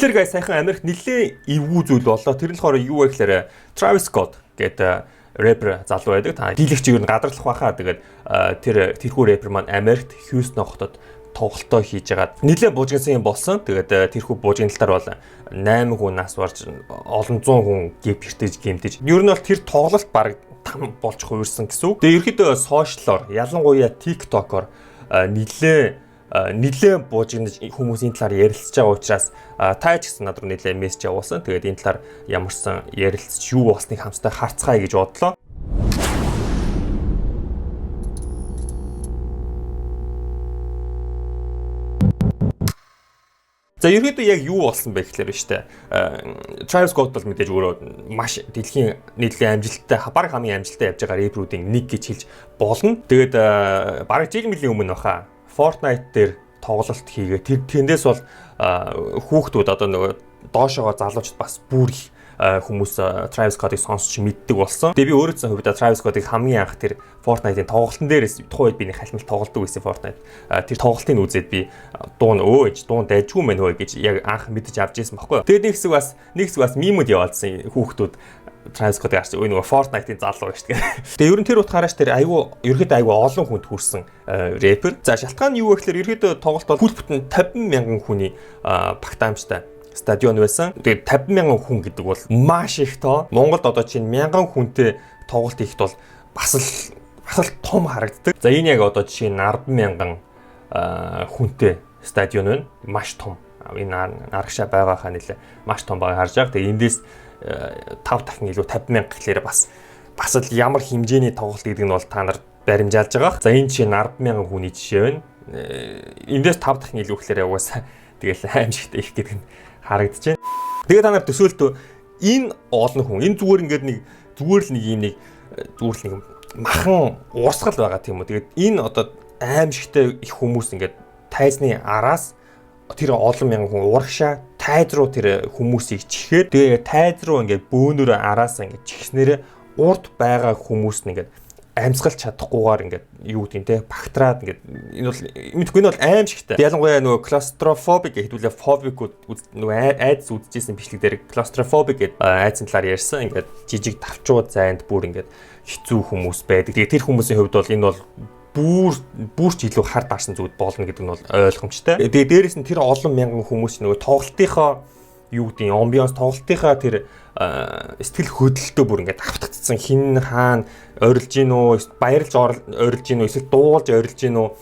Тэгэхээр guys, саяхан Америкт нэлээд эвгүй зүйл боллоо. Тэр нь болохоор юу вэ гэхээр Travis Scott гэдэг рэпер залуу байдаг. Та дийлэгч ер нь гадарлах байхаа. Тэгээд тэрхүү рэпер маань Америкт Хьюстон хотод тоглолтоо хийж байгаад нэлээд буужигнасан юм болсон. Тэгээд тэрхүү буужигналаар бол 8 хүн нас барж, олон зуун хүн гэртэж гэмтэж. Ер нь бол тэр тоглолт баг там болж хувирсан гэсэн үг. Тэгээд ерөөхдөө social оор, ялангуяа TikTok-оор нэлээд буужигнаж хүмүүсийн талаар ярилцж байгаа учраас та ч гэсэн над руу нэлээд мессеж явуулсан. Тэгээд энэ талаар ямарсан ярилцж, юу болсныг хамтдаа харцгаая гэж бодлоо. За, ерөөдөө яг юу болсон бэ гэхлээр нь штэ. Travis Scott бол мэдээж өөрөө маш дэлхийн нийтлэгийн амжилттай, баг хамгийн амжилттай явж байгаа рэперүүдийн нэг гэж хэлж болно. Тэгээд бараг жил мөлийн өмнө баха. Fortnite дээр тоглолт хийгээ. Тэр тэндээс бол хүүхдүүд, одоо нөгөө доошоогоо залуучууд бас бүр их хүмүүс Travis Scott-ыг сонсч мэддэг болсон. Тэгээ би өөрөөсөө хувьдаа Travis Scott-ыг хамгийн анх тэр Fortnite-ийн тоглолтын дээрээс, тухайн үед би нэг халимал тоглолдог байсан Fortnite. Тэр тоглолтыг үзээд би дуун өө ээж дуун дайжгүй мэн хөө гэж яг анх мэдэж авч ирсэн баггүй. Тэгээд нэг хэсэг бас meme үүд яваалсан, хүүхдүүд Travis Scott-ыг харж өө нөгөө Fortnite-ийн залуу гэж тэгээ. Тэгээ ер нь тэр утгаараас тэр айгүй, ерөөдөө айгүй олон хүнд хүрсэн рэпер. За, шалтгаан нь юу вэ гэхээр ерөөдөө тоглолт бол хүл бүтэн 50 мянган хүний багтаамжтай стадион байсан. Тэгээд 50 мянган хүн гэдэг бол маш их тоо. Монголд одоо чинь мянган хүнтэй тоглолт хийхэд бол бас л том харагддаг. За, энэ яг одоо жишээ нь 10 мянган хүнтэй стадион байна. Маш том. Энэ нарагшаа байгаа хаа нэлээ маш том байгаа харж байгаа. Тэгээ эндээс 5 дахин илүү 50 мянга гэхлээр бас л ямар хэмжээний тоглолт гэдэг нь бол та нар баримжаалж байгаа. За, энэ жишээ нь 10 мянган хүний жишээ байна. Эндээс 5 дахин илүү гэхлээр угаасаа тэгэл аимшигтай их гэдэг нь харагдаж байна. Тэгээ та нар төсөөлтөө, энэ олон хүн, энэ зүгээр ингээд нэг зүгээр л нэг юм, нэг зүгээр л нэг махан урсгал байгаа тийм үү. Тэгээд энэ одоо аимшигтай их хүмүүс ингээд тайзны араас тэр олон мянган хүн урагшаа тайз руу тэр хүмүүсийг чихээд, тэгээ тайз руу ингээд бөөнөрөө араас ингээд чихснээрээ урд байгаа хүмүүс нь ингээд амьсгалж чадахгүйгээр ингээд юу гэдэг нь те багтраад ингээд энэ бол мэдгүй, энэ бол аимшигтай. Ялангуяа нөгөө claustrophobic хэдүүлээ phobic нөгөө айдас үзчихсэн бичлэг дээр claustrophobic гэдэг айдсын талаар ярьсан. Ингээд жижиг давчуу зайд бүр ингээд хэцүү хүмүүс байдаг. Тэгээ тэр хүмүүсийн хувьд бол энэ бол бүр бүр ч илүү хар дарсан зүйл болно гэдэг нь бол ойлгомжтой. Тэгээ дээрэс нь тэр олон мянган хүмүүс нөгөө тоглолтынхоо юу гэдэг нь ambiance, тоглолтынхаа тэр сэтгэл хөдлөлтөө бүр ингээд автагдсан, хин хаана ойрлж гин үү, баярлж ойрлж гин үү, эсвэл дуулж ойрлж гин үү,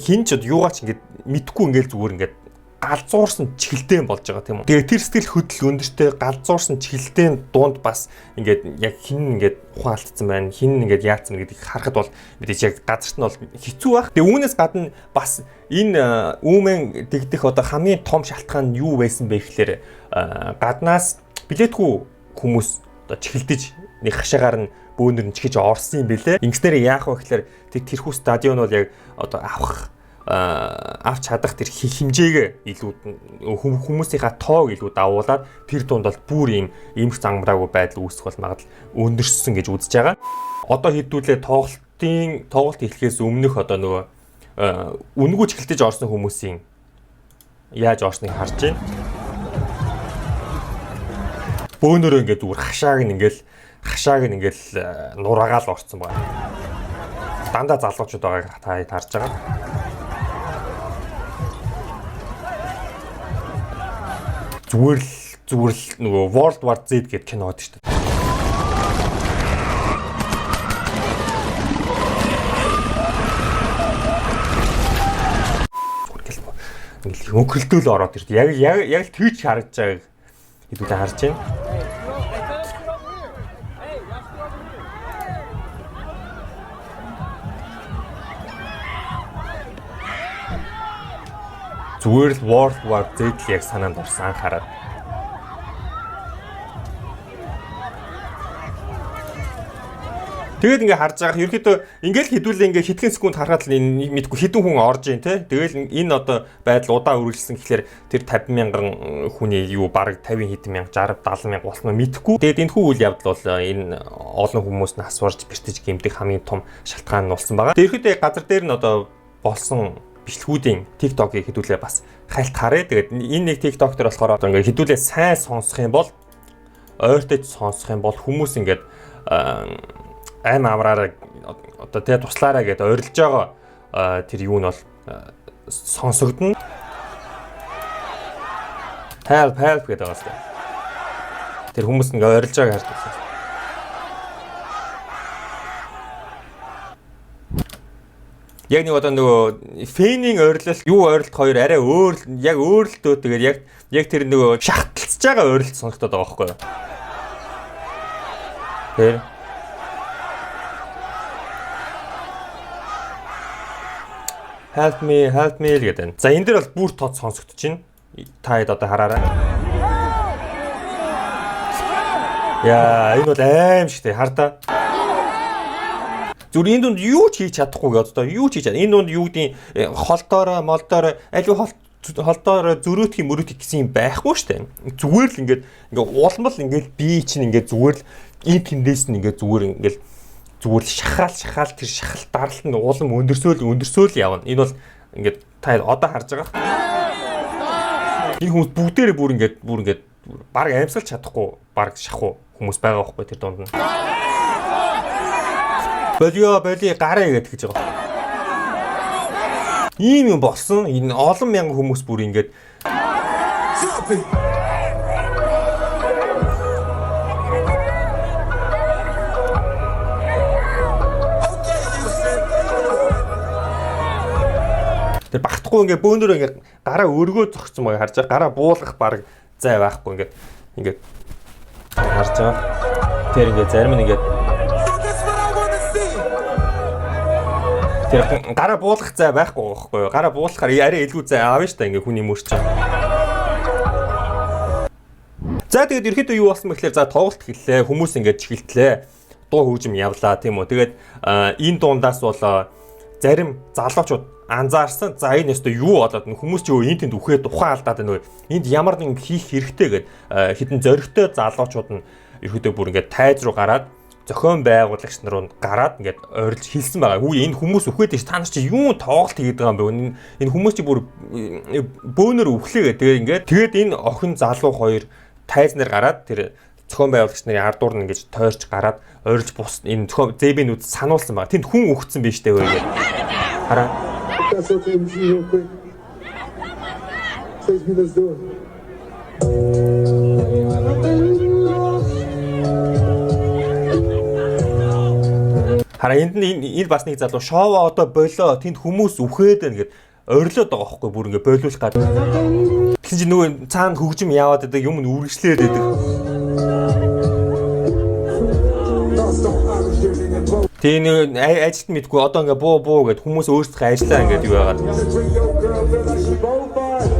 хин ч юугаа ч ингээд мэдхгүй, ингээд зүгээр ингээд галзуурсан чихэлдээн болж байгаа тийм үү. Тэгээ тэр сэтгэл хөдлөл өндөртэй галзуурсан чихэлдээн дунд бас ингээд яг хин ингээд ухаан алдсан байна, хин ингээд яатсан гэдгийг харахад бол мэдээж яг газарт нь бол хэцүү байх. Тэгээ үүнээс гадна бас энэ үүмэн дэгдэх одоо хамгийн том шалтгаан нь юу байсан бэ гэхлээр гаднаас билетгүй хүмүүс одоо чихэлдэж нэг хашаагаар нь бөөнөр нь чихэж орсон юм бэлээ. Ингэснээр яах вэ гэхлээр тэр тэрхүү стадион бол яг одоо авч чадах тэр хэмжээгээ илүү, хүмүүсийнхаа тоог илүү давуулаад тэр дунд бол бүр ийм эмх замраагүй байдал үүсэх бол магадлал өндөрссөн гэж үзэж байгаа. Одоо хэдүүлээ тоглолт эхлэхээс өмнөх одоо нөгөө үнэгүй чихэлдэж орсон хүмүүсийн яаж орсныг харж байна. Бөөнөрөө ингээд зүгээр хашааг нь ингээл нураагаал орцсон байна. Дандаа залуучууд байгааг та харж байгаа. Зүгээр л нөгөө World War Z гэдэг кино байдаг шүү дээ. Ингээл өнгөрөлтөөл ороод ирд. Яг л тэгж харагдаж байгааг хэдүүлээ харж байна. Зүгээр л World War Z л яг санаанд орсон анхаарал. Тэгээд ингээ харж байгаа, ерөөхдөө ингээл хэдүүлээ ингээ хэдхэн секунд харахад л энэ мэдгүй хэдэн хүн орж ийн те. Тэгэл энэ одоо байдал удаан үргэлжлсэн гэхлээр тэр 50 мянган хүний юу бараг 50 хэдэн мянга, 60 70 мянга болсон уу мэдэхгүй. Тэгээд энэ хүү үйл явдал бол энэ олон хүмүүс нас барж, бэртэж гэмтэх хамгийн том шалтгаан нь болсон байгаа. Тэгээд ерөөхдөө газар дээр нь одоо болсон бичлэгүүдийн TikTok-ыг хэдүүлээ бас хальт харъя. Тэгээд энэ нэг TikTok дээр болохоор одоо ингээд хэдүүлээ сайн сонсох юм бол, ойртож сонсох юм бол хүмүүс ингээд ам авраараа одоо тэгээ туслаараа гэдээ орилж байгаа тэр юу нь бол сонсогдно. Help, help гэдэг байгаа юм. Тэр хүмүүс ингээ орилж байгааг харж байна. Яг нэг одоо нөгөө фэнийн орилол, юу орилт хоёр арай өөр, яг өөр л дөө. Тэгээд яг тэр нөгөө шахталцж байгаа орилт сонсогдоод байгаа байхгүй юу? Тэр help me, help me гэдэг байна. За, энэ дээр бол бүр тод сонсогдож байна. Та хэд одоо хараарай. Яа, энэ бол аимшигтэй, хар та. Зүгээр энэ дунд юу ч хийж чадахгүй гэдэг одоо юу ч хийж чад. Энэ дунд юу гэдгийг холдоорой, молдоорой, аливаа холдоорой зөрөөтгий мөрөөтгий гэсэн юм байхгүй шүү дээ. Зүгээр л ингээд улмал ингээд би чинь ингээд зүгээр л энэ тэндээс нь ингээд зүгээр ингээд зүгээр л шахаал шахаал тэр шахал даралт нь улам өндөрсөөл өндөрсөөл явна. Энэ бол ингээд та одоо харж байгаа. Энэ хүмүүс бүгдээрээ бүр ингээд баг амьсгалж чадахгүй баг шахуу хүмүүс байгаа байхгүй тэр дунд нь. Болио, боли, гараа гэдэг гэж байгаа. Ийм юм болсон. Энэ олон мянган хүмүүс бүр ингээд Stop it. Okay, you said. Тэр багтахгүй ингээд бөөнөрөө ингээд гараа өргөө зогцсон байгааг харж байгаа. Гараа буулгах баг зай байхгүй ингээд харж байгаа. Тэр ингээд зарим нь ингээд So that's what I wanna see. Тэр гараа буулгах зай байхгүй байхгүй юу? Гараа буулгахаар арай илүү зай аавна шүү дээ ингээд хүний мөр чинь. За, тэгээд ерөөхдөө юу болсон бэ гэхээр, за, тоглолт эхэллээ. Хүмүүс ингээд чихэлтлээ. Дуу хөгжим явлаа, тийм үү. Тэгээд энэ дундаас бол зарим залуучууд анзаарсан. За, энэ өстө юу болоод хүмүүс чи өө энэ тэнд үхээд ухаан алдаад байна вэ? Энд ямар нэгэн хийх хэрэгтэй гэд хэдэн зоригтой залуучууд нь ерөөхдөө бүр ингээд тайз руу гараад, зохион байгуулагч нар руу гараад ингээд орилж хэлсэн байгаа. Хүү, энэ хүмүүс үхээд ш, та нар чи юун тоглолт хийгээд байгаа юм бэ? Энэ хүмүүс чи бүр бөөнөр үхлээ гэдэг. Тэгээд ингээд тэгээд энэ охин залуу хоёр тайз нар гараад тэр зохион байгуулагч нарын ардуур нь ингэж тойрч гараад орилж бус энэ зохион зэбэнүүд сануулсан байгаа. Тэнд хүн үхсэн биш дээ гэдэг. Хараа. That's okay with you real quick. Chase me, let's do it. Хараа, энд нь энэ бас нэг залуу шоу одоо болоо, тэнд хүмүүс үхээд байна гэд орилоод байгаа байхгүй, бүр ингээ болиулах гад. Тэгсэн чинь нөгөө цаана хөгжим яваад байдаг, юм нь үргэлжлээд байдаг. Тэгээ нэг ажилт мэдгүй одоо ингээ буу буу гэд хүмүүс өөрсдийнхээ ажиллаа ингээд юу яагаад. Bring your girl, feel like she bona fide.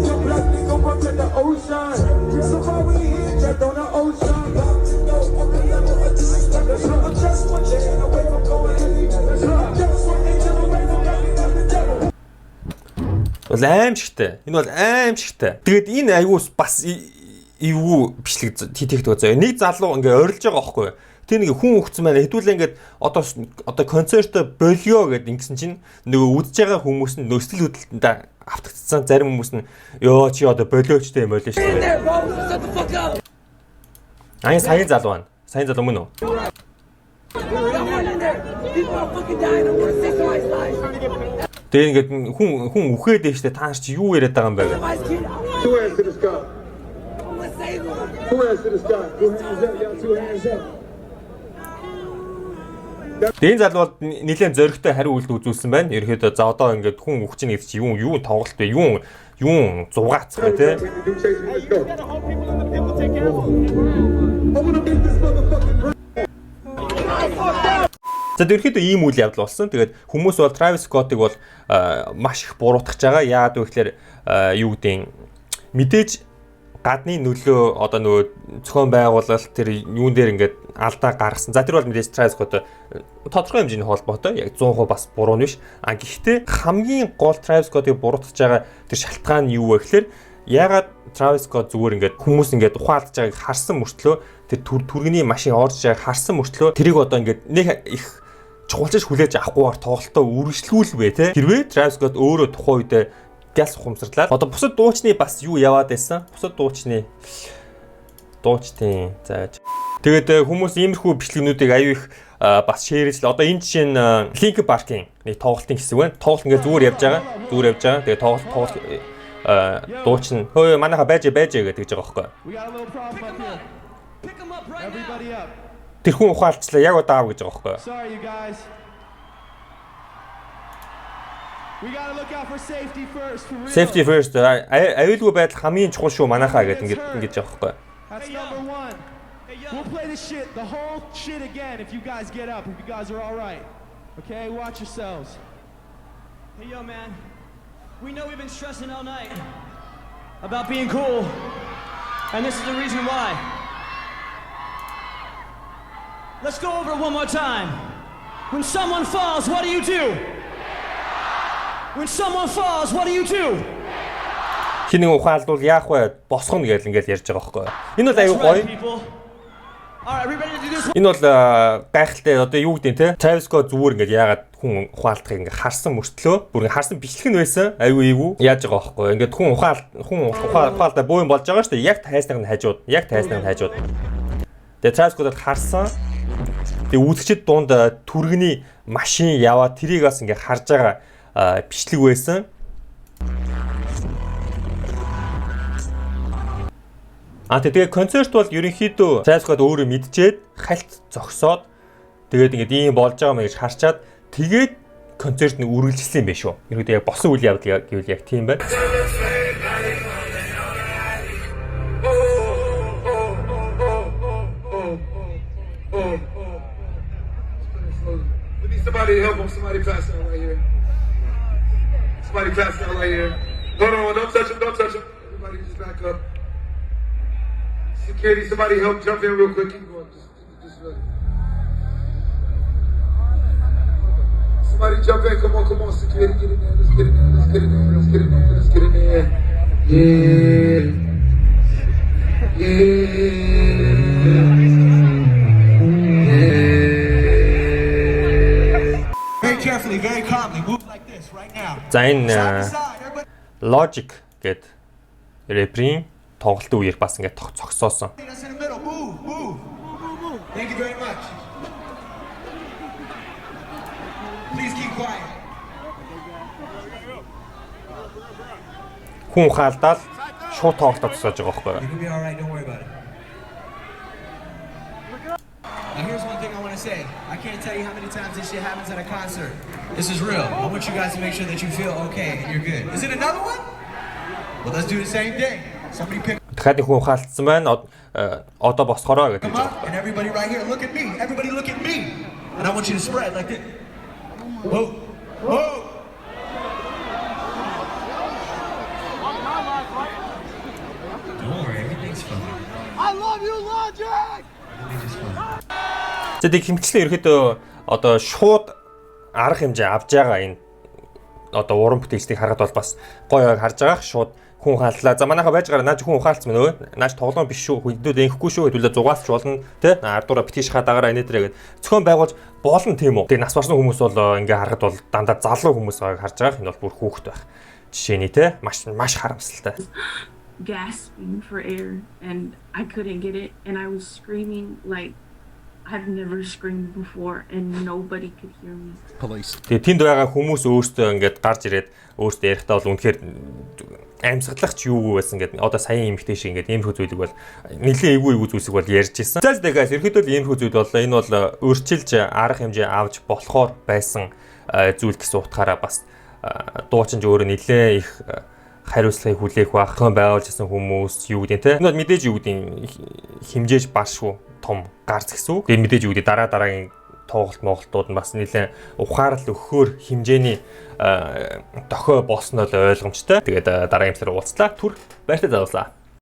The black nigga protect the ocean. Safari here, trapped on the ocean. About to go up a level of disrespect. I'm just one chain away from going heavy. I'm just one angel away from knocking out the devil. Бол аимшигтай. Энэ бол аимшигтай. Тэгээд энэ айгуус бас эвгүй бичлэг TikTok заяа. Нэг залуу ингээ орилж байгаа байхгүй юу? Тэр нэг хүн үхсэн байна. Хэдүүлээ ингээд одоо концерт болио гэд ингэсэн чинь нөгөө үзэж байгаа хүмүүс нь нөөцөл хөдөлтөнд автагдсан. Зарим хүмүүс нь ёо, чи одоо болиочтой юм болоо шүү дээ. There, bro. Shut the fuck up. Аа, саяын залуу байна. Саяын залуу мөн үү? Y'all want in there. People are fucking dying. I want to save somebody's life. Тэгээ ингээд хүн үхээд байна шүү дээ. Та нар чи юу яриад байгаа юм бэ гэх. Somebody's kid. I want, Two hands to the sky. I want to save them. Two hands to the sky. Two hands up, y'all. Two hands up. Тэгээ энэ залуу бол нэлээд зоригтой хариу үйлдэл үзүүлсэн байна. Ерөнхийдөө за одоо ингээд хүн үхэж чинь гэдэг чи юу юу тоглолт вэ? Юу юу зугаацах вэ те? Do chase me, let's go. I wanna make this motherfucking За, ерөнхийдөө ийм үйл явдал болсон. Тэгээд хүмүүс бол Travis Scott-ыг бол маш их буруутгах байгаа. Яагаад вэ гэхээр юу гэдیں мэдээж гадны нөлөө, одоо нөгөө зохион байгуулалт тэр юун дээр ингээд алдаа гаргасан. За, тэр бол мэдээж Travis Scott тодорхой хэмжээний холбоотой. Яг 100% бас буруу нь биш. А гэхдээ хамгийн гол Travis Scott-ыг буруутгах байгаа тэр шалтгаан нь юу вэ гэхээр яагаад Travis Scott зүгээр ингээд хүмүүс ингээд ухаан алдаж байгааг харсан мөртлөө, тэр түргэний машин орж байгааг харсан мөртлөө тэрийг одоо ингээд нэг их чухалчиж хүлээж авахгүйгээр тоглолтоо үргэлжлүүлвэ те. Хэрвээ Travis Scott өөрөө тухайн үедээ гяс ухамсарлаад одоо бусад дуучны бас юу яваад байсан? Бусад дуучны дуучдын за тэгээд хүмүүс иймэрхүү бичлэгнүүдийг аюу их бас share ж л. Одоо энэ жишээ нь Linkin Park-ийн нэг тоглолтын хэсэг байна. Тоглолт ингээд зүгээр явж байгаа. Зүгээр явж байгаа. Тэгээд тоглолт дуучин хөө манайха байж байж гэдэг гэж байгаа байхгүй. We got a little problem up here. Pick him up right now. Everybody up. Тэр хүн ухаалцлаа, яг одоо аав гэж байгаа байхгүй. Sorry, you guys. We gotta look out for safety first. For real. Safety first, аюулгүй байдал хамгийн чухал шүү манайхаа гэдэг ингээд ингэж байгаа байхгүй. That's number one. We'll play this shit, the whole shit again if you guys get up, if you guys are all right. Okay, watch yourselves. Hey, yo, man. We know we've been stressing all night about being cool, and this is the reason why. Let's go over it one more time. When someone falls, what do you do? When someone falls, what do you do? Хин нэг ухаалдвал яах вэ? Босгоно гэж ингээд ярьж байгаа байхгүй. Энэ бол That's аюу гоё. right, people. All right, are we ready to do this? Энэ бол гайхалтай, одоо юу гэдэг нь те. Travis Scott зүгээр ингээд яагаад хүн ухаалтахыг ингээд харсан мөртлөө бүр ингээд харсан бичлэг нь байсан. Аюу эйгүү яаж байгаа байхгүй. Ингээд хүн ухаал хүн ухаалдаа буу юм болж байгаа шүү дээ. Яг тайсных нь хажууд, яг тайсных нь хажууд. Тэгээ Travis Scott бол харсан. Тэгээ үзэгчид дунд түргэний машин яваад тэрийг бас ингээд харж байгаа бичлэг байсан. А тэгээ концерт бол ерөнхийдөө Travis Scott өөрөө мэдчихэд хальт зогсоод тэгээд ингээд ийм болж байгаа мэй гэж харчаад тэгээд концерт нь үргэлжилсэн юм байна шүү. Ерөнхийдөө яг босон үйл явдал гэвэл яг тийм байна. We need somebody to help him. Somebody pass out right here. Somebody pass out right here. No, no, no, don't touch him. Don't touch him. Everybody just back up. Security, somebody help jump in real quick. Keep going. Just look. Somebody jump in. Come on, come on. Security, get in there. Let's get in there. Let's get in there. Let's get in there. Let's get in there. Yeah. Yeah. Yeah. Very carefully, very calmly. Move like this right now. За энэ Side to side. Everybody Logic гэдэг рэперийн тоглолтын үеэр бас ингээд зогсоосон. that's in the middle. Move, move. Thank you very much. Please keep quiet. Хүн ухаалдаал шууд тоглолтоо тусааж байгаа байхгүй. You're gonna be all right. Don't worry about it. Now here's one thing I want to say. I can't tell you how many times this shit happens at a concert. This is real. I want you guys to make sure that you feel okay and you're good. Is it another one? Well, let's do the same thing. Somebody pick Дахиад нэг хүн ухаалтсан байна. Одоо босгороо гэдэг them жоо. up, and everybody right here, look at me. Everybody look at me. And I want you to spread like this. Whoa. Whoa. Don't worry, everything's fine. I love you, Logic! Everything's just fine. За тэг хэмчлэн ерөөдөө одоо шууд арга хэмжээ авж байгаа энэ одоо уран бүтээлчдийг харахад бол бас гоё харж байгаа, шууд хүн ухааллаа. За манайха байж гараа, наач хүн ухаалцсан байна өө. Наач тоглоом биш шүү. Хэдүүд инхгүй шүү. Хэдүүлээ зугаач болно тэ. Ардуура битгий шахаа дагаараа инээ тэрэ гэд зохион байгуулж болно, тийм үү. Тэгээ нас барсан хүмүүс бол ингээ харахад бол дандаа залуу хүмүүс байгааг харж байгаа. Энэ бол бүр хүүхэд байх. Жишээний те, маш маш харамсалтай. Gasping for air and I couldn't get it and I was screaming like I've never screamed before and nobody could hear me. Тэгээ тэнд байгаа хүмүүс өөрсдөө ингээд гарч ирээд өөрсдөө ярихдаа бол үнэхээр амьсгалах ч юу байсан гэдэг, одоо саяын эмэгтэй шиг ингээд иймэрхүү зүйлийг бол нэлээд эвгүй эвгүй зүйлсийг бол ярьж ирсэн. За тэгээ guys, ерөөхдөө л иймэрхүү зүйл боллоо. Энэ бол өөрчилж арга хэмжээ авч болохоор байсан зүйл гэсэн утгаараа бас дуучин ч өөрөө нэлээд их хариуцлагыг хүлээх байх. Зохион байгуулж ирсэн хүмүүс юу гэдэг те. Энэ бол мэдээж юу гэдэг хэмжээж баршгүй том гарц гэсэн үг. Тэгээ мэдээж юу гэдэг дараа дараагийн тоглолт моголтууд нь бас нэлээд ухаарал өгөхөөр хэмжээний дохио болсон нь ойлгомжтой. Тэгээд дараагийн эпизодоор уулзлаа. Түр баяртай залууслаа.